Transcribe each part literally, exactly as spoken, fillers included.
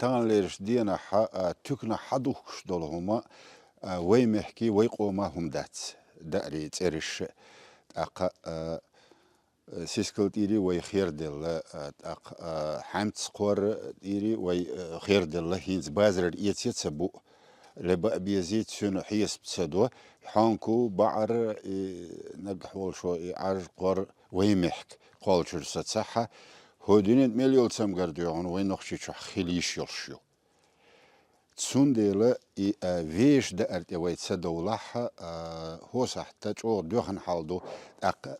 таханлераш денахьа, а, туьканахьа духкуш долу хӀума, а, вай мехкий, вай къома хӀума дац, даарий цӀераш. ТӀаккха, а, сискал тӀийри вай херделла, а, тӀаккха, а, хьаьмца кхор тӀийри вай, а, херделла, хӀинца базарара эце ца бу, леба а безий, цуьнан хьесап ца до, хьонку, баӀар, и нагахь волчо, и Ӏаж, кхор вай мехка кхоллачуьра сацахьа, хӀо дуьнен мел йолу цамгар дуьйхьуна вай Нохчийчохь хила йиш йолуш ю. Цундела и, а, вешан даар тӀе вай ца довлахь, а, хӀо сахьта чӀогӀа доьхна хьал ду. ТӀаккха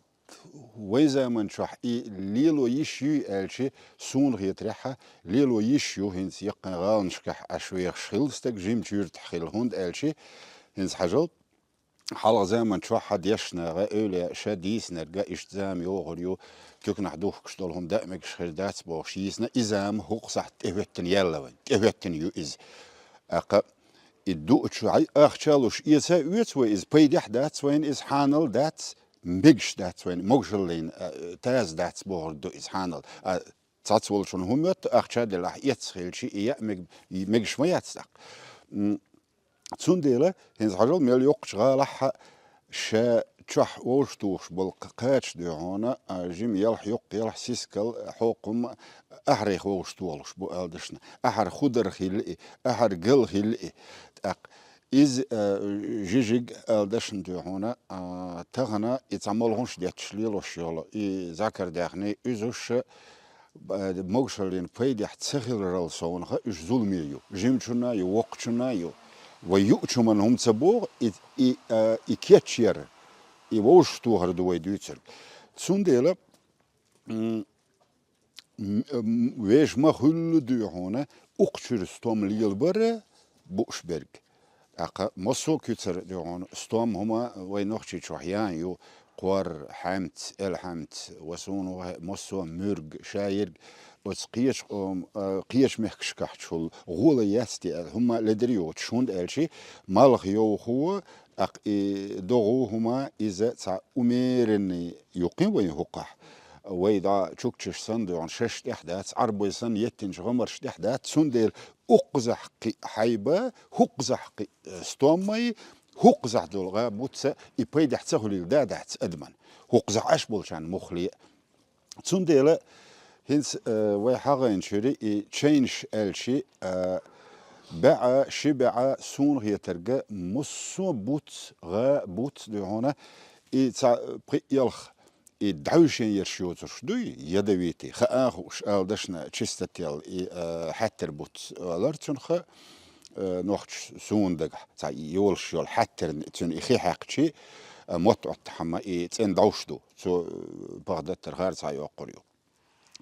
вай заман чохь и лело йиш юй аьлчи, суна хетарехьа, лело йиш ю, хӀинца яккхайн гӀаланашкахь Ӏаш вехаш хилла стаг жимачу юьртахь хилла, хӀунда аьлчи, хӀинца хьажал, хьалха заман чохь хьан дешнагӀа, эвлаяаша дийцинарга иштта зама йохур ю, туьканахь духкуш долу хӀума даа мегаш хир дац бохуш йийцина, и зама хӀокху сахьт тӀехӀоьттина яьлла вайн, тӀехӀоьттина ю иза. ТӀаккха и дуучу хьай ахча луш эца а оьцу вай иза, пайдехь дац вайна иза, хьанал дац, мегаш дац вайна, могушаллина, а, таза дац бохур ду иза хьанал. А, цхьацца волчунна хӀун моьтту, ахча делахь эцна хилчи, и яа мег-, и мегаш ма яц тӀаккха. М, Цундела, хӀинца хьажал мел йоккхачу гӀалахь а ша чохь вовшахтухуш болу кхача дуьйхьуна, а, жима ялх, йоккха ялх, сискал, хьокхум ахьарх вовшахтохуш бу аьлла дашна. Ахьар худар хилла и, ахьар гал хилла и. ТӀаккха иза, а, жижиг аьлла дашна дуьйхьуна, а, тахана и цхьа молхунаш детташ лелош йолу, и закар даьхни, уьзуш, а, могушаллин пайдехь ца хиларал совнаха, уьш зуламе ю. Жимачунна ю, воккхачунна ю. Вай юучу хӀуманна хӀума ца боху, и, и, а, и кечъяр, и вовшахтохар ду вай дуьйцург. Цундела, м, м, м, вешан ма хуьллу дуьйхьуна, укх чуьра стом лелабар бууш берг. ТӀаккха массо а куьцара дуьйхьуна стом хӀума вай Нохчийчохь ян ю, кхор, хьаьмца, элхьаьмца, ва суна вахе, массо а муьрг, шаерг, оцу кхечу къом-, а, кхечу мехкашкахьчул гӀола яц те аьлла, хӀумма ледара йоцуш, хӀунда аьлчи малх йовхо, тӀаккха и догӀу хӀума иза цхьа умеренный юккъин вайн хӀокхахь. Вай дӀа чукчаш санна дуьйхьуна шаш тӀехь дац, Ӏарбой санна еттинчу гӀамарш тӀехь дац, цундела укхазахь кхин хьайба, хӀукхазахь кхин, э, стоммай, хӀукхазахь долу гӀа буца и пайдехь ца хуьлийла да дац адаман. ХӀукхазахь Ӏаш болчарна муххале а. Цундела хӀинца, э, вай хьагӀайначуьра и чайнаш аьлчи, э, баьӀа, ши баьӀа суна хетарга массо а буц, гӀа буц дуьйхьуна, и цхьа пхи ялх и дӀаьвшен ерш йоцурш дуй, ядовитый, хаа хууш, аьлла дашна чистотел и, э, хьаьттар буц, алар цунах, э, нохча суна дагахь, цхьа йолуш йолу хьаьттарна, цуьнан и хи хьаькхчи, э, мотт Ӏоттахьама и цӀена дӀовш ду, цо, э, пахдаттар хар цхьа йоккхур ю.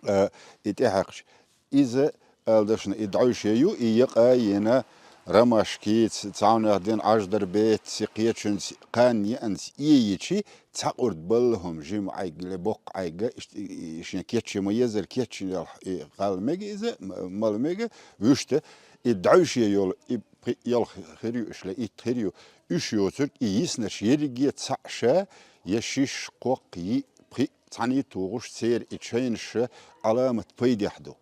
Э, и тӀехьаькхча, иза, аьлла дашна, и дӀаьвше ю, и якъа а йина, ромашкица, цхьавнех дина Ӏаждар беца, кхечуьнца, кханна еанца ийичи, цхьа къурд балла хӀума жима Ӏайг, ле боккха Ӏайга, ишт-, и, и, шен кечъян ма езара, кечъян ялх, и, гӀалла мега иза, м-, мала мега, вуьшта, и дӀаьвше йолу, и пхи ялх хир ю, ишле итт хир ю, уьш йоцург, и йиснарш ерриге цхьаъ ша, я шиш, кхоккха, йиъ, пхиъ, цхьаьний тухуш, церан и чайнаш Ӏаламат пайдехь ду.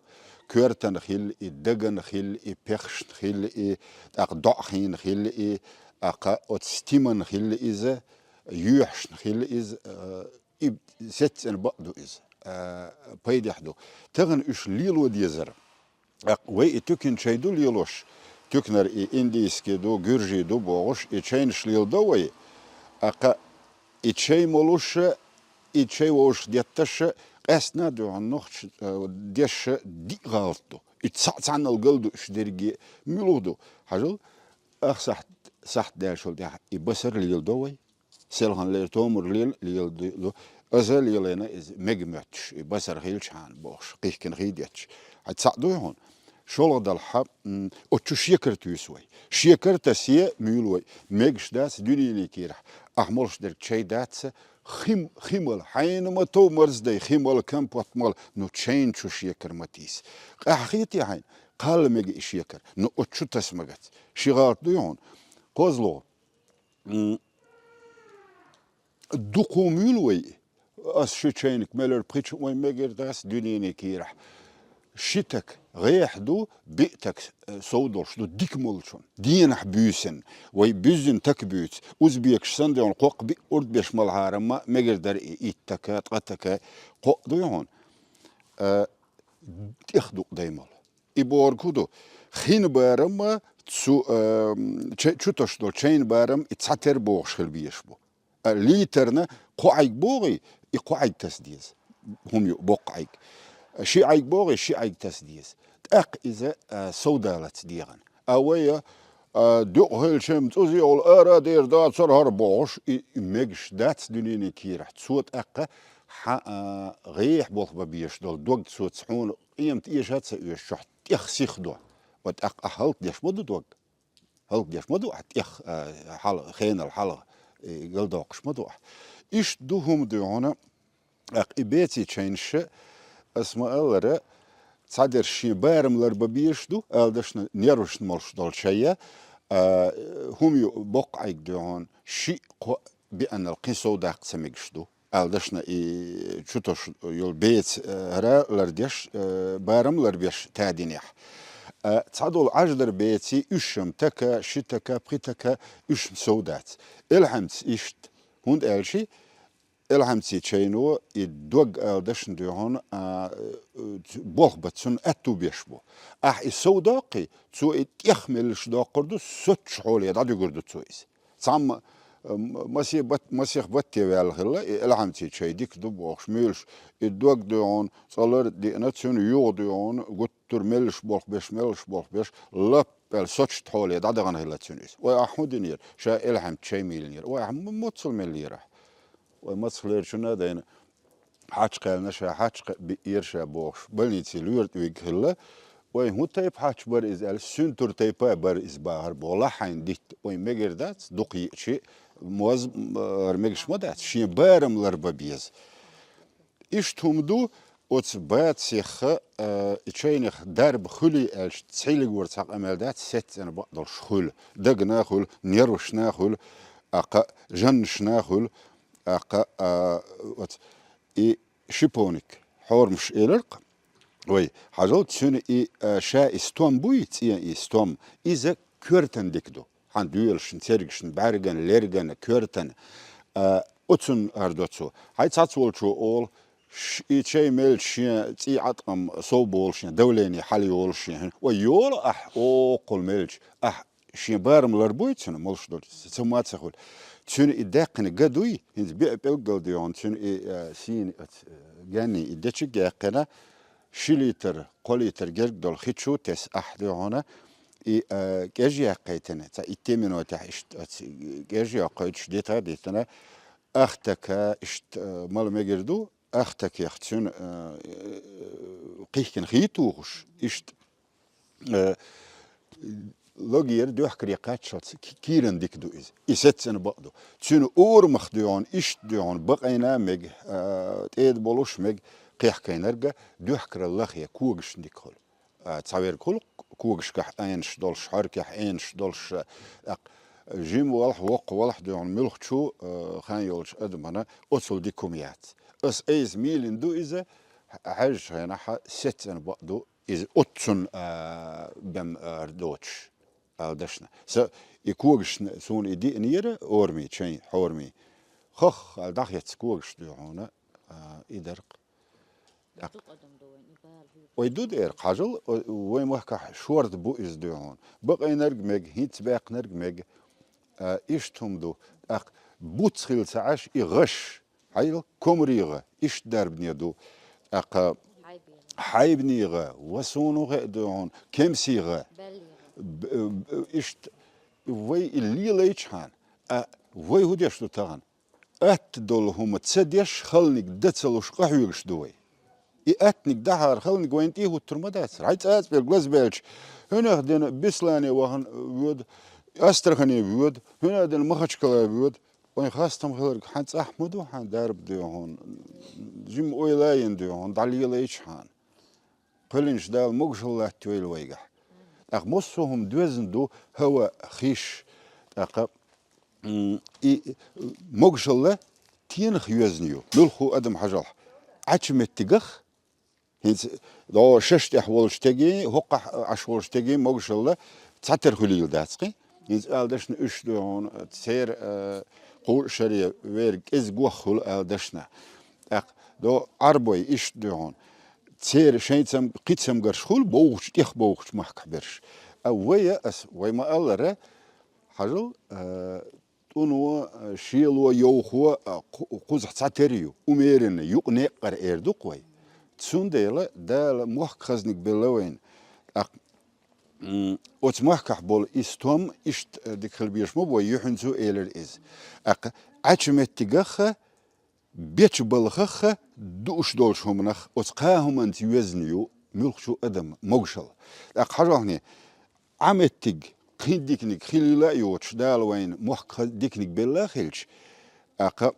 Коьртан хилла и, даган хилла и, пехшна хилла и, тӀаккха доӀахийна хилла и, тӀаккха оцу стиман хилла иза, юьхьашна хилла иза, э, и сеццӀена бакъ ду иза, э, пайдехь ду. Тахана уьш лело дезара. ТӀаккха вай и туькин чай ду лелош, туькнар и индийский ду, гуьржий ду бохуш, и чайнаш леладо вай. ТӀаккха и чай молуша, и чай вовшах детташа, къаьстина а дуьхьал нохча, э, деша диъ гӀалат ду. И цхьаъ цхьаннал гал ду уьш дерриге. Муьлха ду? Хьажал, ах сахьт, сахьт даьллачул тӀаьхьа и басар леладо вай. Селхана лер томар лел-, леладу. Аза лелайна иза мега моьттуш, и басар хилчхьана бохуш, кхихкина хий детташ. Хьан цхьаъ дуй хьуна? ШолгӀа далхьа, м, оцу чу шекар туьйсу вай. Шекар тассе муьйлу вай. Мегаш дац дуьненан кийрахь. Ахь молуш дерг чай дац, хим-, химал, хьайна ма тов марздай, химал, компот мал, ну чайна чу шекар ма тийса. Къаьхьа хетий хьайна? Кхалла мега и шекар. Ну оцу чу таса магац. Ши гӀалат дуй хьуна? КхозлагӀа. М, дукха муьйлу вай? Ас ши чайник мелар пхи чу вай мегар дац дуьненан кийрахь. Ши таг гӀехьа ду, биъ таг, э, сов долуш ду, дика молчун. Денахь буьйсанна, вай буьззина таг буьйцу, узбекаш санна, дуьхьал кхоккха биъ урд беш малхьарамма, мегар дара и итт таг, ткъа таг, кхоъ дуй хьуна, э, тӀех дукъ дай молу. И бохург хӀун ду? Хин барамма цу, э, ча-, чу тосуш долу чайна барам и цхьатера бохуш хила безаш бу. А литрна кхо Ӏайг богӀий, и кхо Ӏайг таса деза. ХӀума ю, боккха Ӏайг. Ши Ӏайг богӀий, ши Ӏайг таса деза. ТӀаккха иза, а, совдалац дегӀан. А вай, а, дуькъа хилча-м цӀуза йолу ара дер дацара хӀара бохуш, и, и мегаш дац дуьненан кийрахь. Цо тӀаккха хьан, а, гӀехьа болх бан безаш долу дог цо ца хьуна къемат эша а ца оьшу чохь тӀех сихдо. Ва тӀаккха ахь хӀаллакдеш ма ду дог. ХӀаллакдеш ма ду ахь тӀех, а, хьал-, хенал хьалха, и, галдоккхуш ма ду ахь. Иштта ду хӀума дуй хьуна, тӀаккха и беций чайнаш, ас ма-аллара, цхьадерш шен барам лар бан безаш ду, ала дашна нервашна молуш долу чай, а, хӀума ю боккха Ӏайг дуй хьуна, шиъ-кхоъ биъанал кхин сов даккха ца мегаш ду. Ала дашна и чу тосуш йолу беца, э, хӀара лардеш, э, барам ларбеш тадинехь. Э, цхьадолу Ӏаждар беций, уьш-м така, ши така, пхи така, уьш-м сов дац. Элхьамца иштта, хӀунда аьлча элхьамций чайно и дог ала дашна дуй хьуна, а, э, болх бан цунна аьтту беш бу. Ахь и сов доккхий, цо и тӀех меллаш доккхур ду, соцчу хьоле дӀадуьгур ду цо иза. Цхьамма, м-, масех бат-, масех батте ваьлла хилла, и элхьамций чай дика ду бохуш, муьйлуш, и дог дуй хьуна, цкъа лар а диъна, цуьнан юха дуй хьуна, гуттар меллаш болх беш, меллаш болх беш, лап аьлла соцчу хьоле дӀадахана хилла цуьнан иза. Вай, ахь хӀун динера? Ша элхьамций чай мийлинера. Вай, ахь м-, моццал меллера ахь? Вай, мацах лерчунна а дайна, хьач кхаьллина ша, хьач кхаъ биъера ша бохуш, больници лоьртӀа вигна хилла. Вай, хӀун тайпа хьач бара иза аьлла, синтур тайпа бара иза бахара боху, лахьайна дитта. Вай, мегар дац, дукха йиъчи, моз, м, ара мегаш ма дац, шен барам лар бан беза. Иштта хӀума ду, оцу бацеха, а, и чайнех дарба хуьлий аьлча, цхьа лигора цхьа къамел дац, сеццӀена бакъ долуш хуьлу. Дагна хуьлу, нервашна хуьлу, а, кхаъ, жаннашна хуьлу, а, кхаъ, а, оцу и шиповник, хьорамаш элира-кх вай, хьажал, цуьнан и, а, ша и стом буй, цӀен и стом, иза коьртана дика ду. Хьан доьлашна, цергашна, бӀаьргана, лергана, коьртана. А, оцунна ардо цо. Хьай цхьацца волчо олу, ш-, и чай мелча шен цӀий Ӏаткъам сов болу шен, давление хьала йолу шен. Вай, йолу ахь оккхул мелча, ахь шен барам лар буй цуьнан, молуш долчу, ца ма ца хуьлу. Цуьнан и даьккхина га дуй, хӀинца биъ пӀелггал дуй хьуна, цуьнан и, а, сийна, а, ц-, гаьнний и дечиг яьккхина, ши литр, кхо литр герга долу хи чу тесна ахь дуй хьуна, и, а, кӀежа яьккхийтина, цхьа итт минотехь иштта, а, ц-, кӀежа йоккхуьйтуш дита а дитина, ах така иштта, а, мала мегар ду, ах такех цуьнан, а, кхихкина хи тухуш, иштта, э, логера дуьхкаре кхаччалц ки-, кийран дика ду иза. И сеццӀена бакъ ду. Цуьнан орамах дуй хьуна, иштта дуй хьуна, бакъайна а мега, а, тӀеда болуш мега, кхехкайнарг а дуьхкара лахе когашна дика хуьлу. А, цхьаверг хуьлу когашкахь Ӏенаш долуш, хьаьркехь Ӏенаш долуш, а, тӀаккха жима валахь, воккха валахь дуй хьуна, муьлххачу, а, хан йолчу адамана оццул дика хӀума яц. Ас айса мийлина ду иза, хьаьжча хенахь сеццӀена бакъ ду, иза оццунна, а, бен, а, доцуш, ала дашна. Сан и когашна суна и диънера, орамий, чайн, хьорамий. Хах, аьлла, дӀахецна когаш дуй хьуна, а, и даркх. Ду къадам ду вайн, и бала хӀуьйру. Вай ду дера, хьажал, вай махкахь шорта бу иза дуй хьуна. Бакъайнарг мега, хӀинца баьккхинарг мега. А, иштта хӀума ду. ТӀаккха буц хила ца Ӏаш, и гӀаш. Хьайла, комарий гӀа, иштта дарбане ду. ТӀаккха хьайбанийн гӀа, ва суна хӀун хаа дуй хьуна, кемсийн гӀа. Б-, б-, иштта вай и лелайчхьана, а, вай хӀун деш ду тахана? Атта долу хӀума ца деш, халаниг дан ца луш къахьоьгуш ду вай. И аттаниг дахьара халаниг вайна тӀе а хӀуттур ма дац. Хьай цӀацӀа берг лазабаьлча, хӀуьнех дина Беслане вахана воьду, Астрахане воьду, хӀуьнех дина Махачкала воьду. Вайн хастам хиларг хьан цӀахь ма ду, хьан дарба дуй хьуна, жима ойла а йина дуй хьуна, дӀалелайча хьана. Кхоьллинчу Дала могушалла латтайойла вайгахь. ТӀаккха массо а хӀума доьзна ду, хӀаваъ, хиш. ТӀаккха, м, и могушалла тенах йоьзна ю. Муьлхха адам хьажалахь. Ӏачу меттигах ХӀинца дӀо шаш тӀехь волчу стегий, хӀокхахь Ӏаш волчу стегий могушалла цхьатера хуьлийла дац кхин. ХӀинца аьлла дашна уьш ду хьуна, церан, э, кху шаре верг кӀезиг гох хуьлу аьлла дашна. ТӀаккха до Ӏарбой иштта ду хьуна. Церан шайн цам-, кхин цамгарш хуьлу бовхачу, тӀех бовхачу махкахь берш. А вай а ас, вай ма-аллара, хьажал, э, тӀуно, э, шело, йовхо, э, кху-, кхузахь цхьатера ю, умеренный, юкъа некъара эр ду-кх вай. Цундела Дала мохк хазниг белла вайна. ТӀаккха, м, оцу махкахь болу и стом иштта, э, дика хила безаш ма бу вай, юьхьанцо элира иза. ТӀаккха Ӏачу меттигахха, бечу балхахха дууш долчу хӀуманах, оцу кхаа хӀуманца йоьзна ю муьлххачу адам могушалла. ТӀаккха хьажахьне, Ӏа меттиг кхин диканиг хилийла а йоцуш, Дала вайна мохк ха-, диканиг белла а хилча, тӀаккха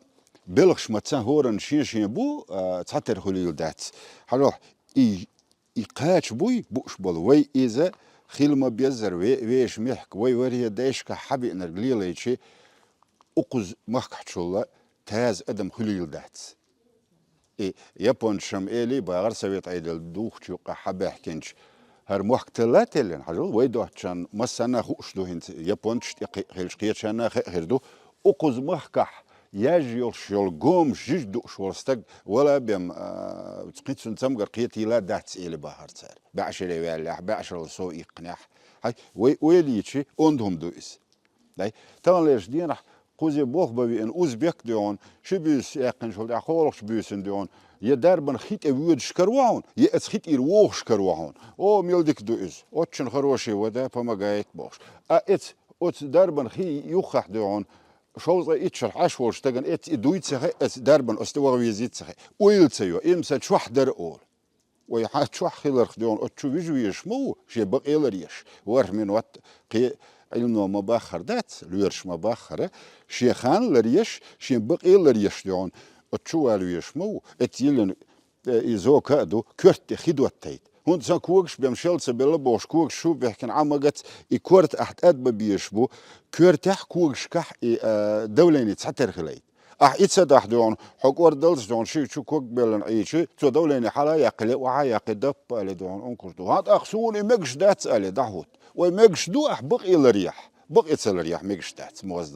белхаш ма цхьа хӀоранна шен-шен бу, а, цхьатера хуьлийла дац. Хьажахь, и, и кхача буй бууш болу, вай иза хила ма-беззара ве-, вешан мехкан, вай варе дайшкахь хьабиънарг лелайчи, укхуза махкахьчулла таза адам хуьлийла дац. И япончашам элий бахара, совет Ӏедал духучу юккъехь хьабаьхкинчу, хӀара мохк телла а теллина, хьажал, вай доцчунна массанна а хууш ду хӀинца, япончаш тӀе кхи-, хилча кхечанна а хи-, хир ду. Укхуза махкахь яьжжа йолуш йолу гомаш жижиг дууш волу стаг вала а бен, а, кхин цунна цамгар кхетийла а дац, эли бахара цара. БӀешаре ваьллехь, бӀешаралла сов иккхинехь. Хьай, вай ойла йичи, онда хӀума ду иза. Дай, таханлерчу денахь кхузе болх бан веана узбек а дуьйхьун, ши буьйса яьккхинчул тӀаьхьа кхоалгӀачу буьйсанна дуьйхьун, я дарбан хи тӀе воьдуш каравахьун, я эца хи тӀера вогӀуш каравахьун. О, мел дика ду иза. Оццун хорошая вода помогает бохуш. А эца оцу дарбан хи юххехь дуьйхьун, шовзткъе итт шарахь Ӏаш волчу стагана эца и дуй ца хаьа, эца дарбан оцу тӀе ваха везийта ца хаьа. Ойла ца йо, и-м сан чохь дара олу. Вай хьан чохь хиларх дуьйхьун, оцу чу вижа везаш ма ву, шен бакъе ларъеш. ВорхӀ минот кхе Ӏилмано ма-баххара дац, лоьраш ма-баххара, шен хан ларъеш, шен бакъе ларъеш дуьйхьун, оцу чу вала везаш ма ву. Эца йиллина, э, и зока а ду, коьрта тӀе хи доттайта. ХӀунда сан когаш бен шел ца белла бохуш, когаш шу бехкина Ӏа магац, и корта ахь тӀадба безаш бу, коьртехь а когашкахь и, э, давление цхьатера хилайта. Ахь и ца дахь дуьйхьун, хьо кӀордалц дуьйхьун, ши чу ког беллан Ӏийчи, цо давление хьала а яккхи, ле охьа а яккхи, даппа а ле дуьйхьун, ункуш ду. ХӀан тӀаккха суна и мегаш дац а ле, дӀахӀутту. Вай мегаш ду ахь бакъе ларъехь, бакъе ца ларъехь мегаш дац, моза